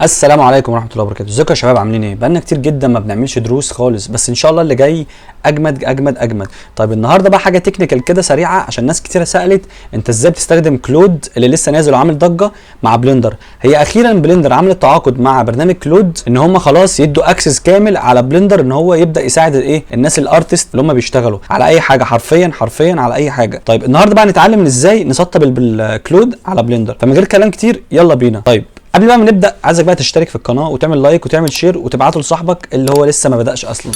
السلام عليكم ورحمة الله وبركاته. ازيكم يا شباب، عاملين ايه؟ بقالنا كتير جدا ما بنعملش دروس خالص، بس ان شاء الله اللي جاي اجمد اجمد اجمد. طيب النهارده بقى حاجة technical كده سريعه، عشان ناس كتيرة سالت انت ازاي بتستخدم Claude اللي لسه نازل وعامل ضجه مع Blender. هي اخيرا Blender عملت تعاقد مع برنامج Claude ان هم خلاص يدوا access كامل على Blender، ان هو يبدا يساعد الايه الناس ال artist اللي هم بيشتغلوا على اي حاجه، حرفيا حرفيا على اي حاجه. طيب النهارده بقى نتعلم ازاي نسطب ال Claude على Blender، فمن غير كلام كتير يلا بينا. طيب قبل بقى ما نبدا، عايزك بقى تشترك في القناة وتعمل like وتعمل share وتبعته لصاحبك اللي هو لسه ما بداش اصلا.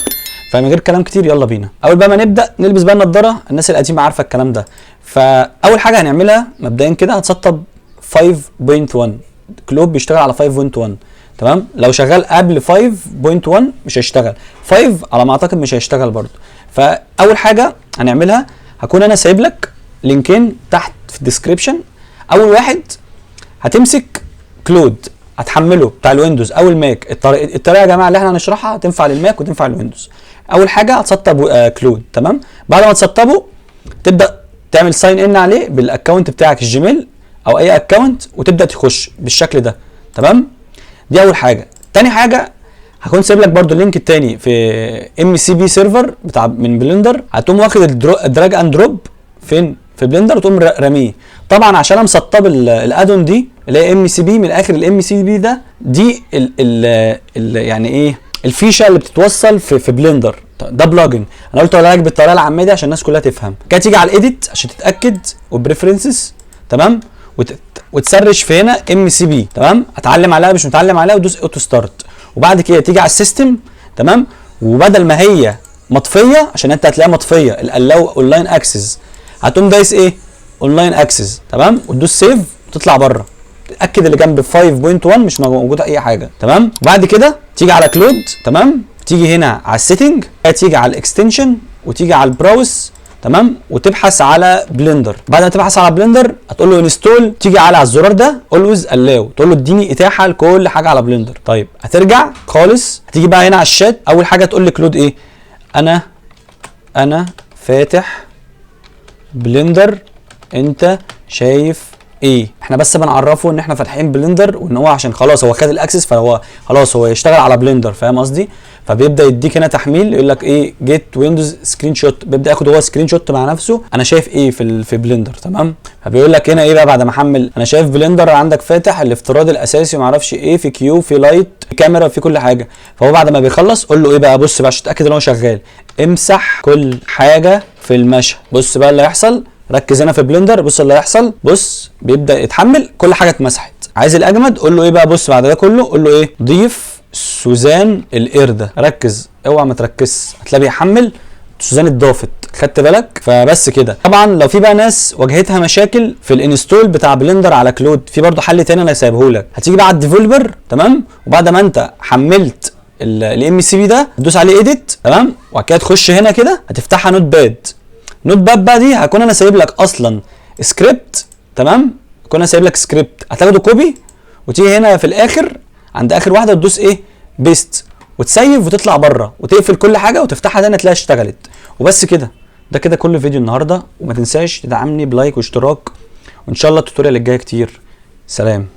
فمن غير كلام كتير يلا بينا. اول بقى ما نبدا نلبس بقى النضاره، الناس القديمة عارفه الكلام ده. فاول حاجة هنعملها مبدئيا كده هتسطب 5.1. Claude بيشتغل على 5.1، تمام؟ لو شغال قبل 5.1 مش هيشتغل، 5 على ما اعتقد مش هيشتغل برضه. فاول حاجة هنعملها، هكون انا سايب لك لينكين تحت في ال description. اول واحد هتمسك Claude هتحمله بتاع ال Windows او ال Mac. الطريقة يا جماعة اللي احنا هنشرحها تنفع لل Mac وتنفع لل Windows. اول حاجة هتسطب Claude، تمام؟ بعد ما تسطبه تبدا تعمل sign in عليه بال account بتاعك ال Gmail او اي account، وتبدا تخش بالشكل ده، تمام؟ دي اول حاجه. تاني حاجة هكون سايب لك برده ال link التاني في MCP server بتاع من Blender. هتقوم واخد ال drag and drop فين في Blender وتقوم راميه. طبعا عشان انا مسطب ال add-on دي اللي هي MCP، من الاخر ال MCP ده دي ال ال ال يعني ايه الفيشه اللي بتتوصل في Blender. ده plugin انا قلت اقولها لك بالطريقة العامية دي عشان الناس كلها تفهم كده. تيجي على ال edit عشان تتاكد و preferences، تمام؟ وت search في هنا MCP، تمام؟ اتعلم عليها مش متعلم عليها، ودوس auto start. وبعد كده تيجي على ال system، تمام؟ وبدل ما هي مطفيه، عشان انت هتلاقيها مطفيه ال allow online access، هتقوم دايس ايه online access، تمام؟ وتدوس save وتطلع بره. تتاكد اللي جنب 5.1 مش موجودة اي حاجه، تمام؟ وبعد كده تيجي على Claude، تمام؟ تيجي هنا على ال setting، تيجي على ال extension، وتيجي على ال browse، تمام؟ وتبحث على Blender. بعد ما تبحث على Blender هتقول له install، تيجي على الزرار ده always allow، تقول له اديني اتاحة لكل حاجة على Blender. طيب هترجع خالص، هتيجي بقى هنا على الشات، اول حاجة تقول ل Claude ايه؟ انا فاتح Blender، انت شايف ايه؟ احنا بس بنعرفه ان احنا فاتحين Blender، وان هو عشان خلاص هو خد ال access، فهو خلاص هو يشتغل على Blender، فاهم قصدي؟ فبيبدا يديك هنا تحميل، يقول لك ايه؟ get Windows screenshot. بيبدا ياخد هو screenshot مع نفسه، انا شايف ايه في Blender، تمام؟ فبيقول لك هنا ايه بقى بعد ما حمل؟ انا شايف Blender عندك فاتح الافتراضي الاساسي وما اعرفش ايه، في cube، في light، في كاميرا، في كل حاجه. فهو بعد ما بيخلص قول له ايه بقى؟ بص بقى عشان تتاكد ان هو شغال، امسح كل حاجة في المشهد. بص بقى اللي هيحصل، ركز هنا في Blender، بص اللي هيحصل. بص بيبدا يتحمل، كل حاجة اتمسحت. عايز الاجمد؟ قول له ايه بقى؟ بص بعد ده كله قول له ايه؟ ضيف سوزان القردة. ركز، اوعى ما تركزش، هتلاقي بيحمل، سوزان اتضافت، خدت بالك؟ فبس كده. طبعا لو في بقى ناس واجهتها مشاكل في ال install بتاع Blender على Claude، في برضه حل تاني انا سايبه لك. هتيجي بقى على ال developer، تمام؟ وبعد ما انت حملت ال MCP ده تدوس عليه edit، تمام؟ وبعد كده تخش هنا كده هتفتحها notepad. notepad بقى دي هكون انا سايب لك اصلا سكريبت، تمام؟ هكون انا سايب لك سكريبت، هتاخده copy وتيجي هنا في الاخر عند اخر واحدة وتدوس ايه؟ paste، وتسيف وتطلع بره وتقفل كل حاجة وتفتحها تاني تلاقيها اشتغلت. وبس كده، ده كده كل فيديو النهارده، وما تنساش تدعمني ب like واشتراك، وان شاء الله ال tutorial الجاية كتير. سلام.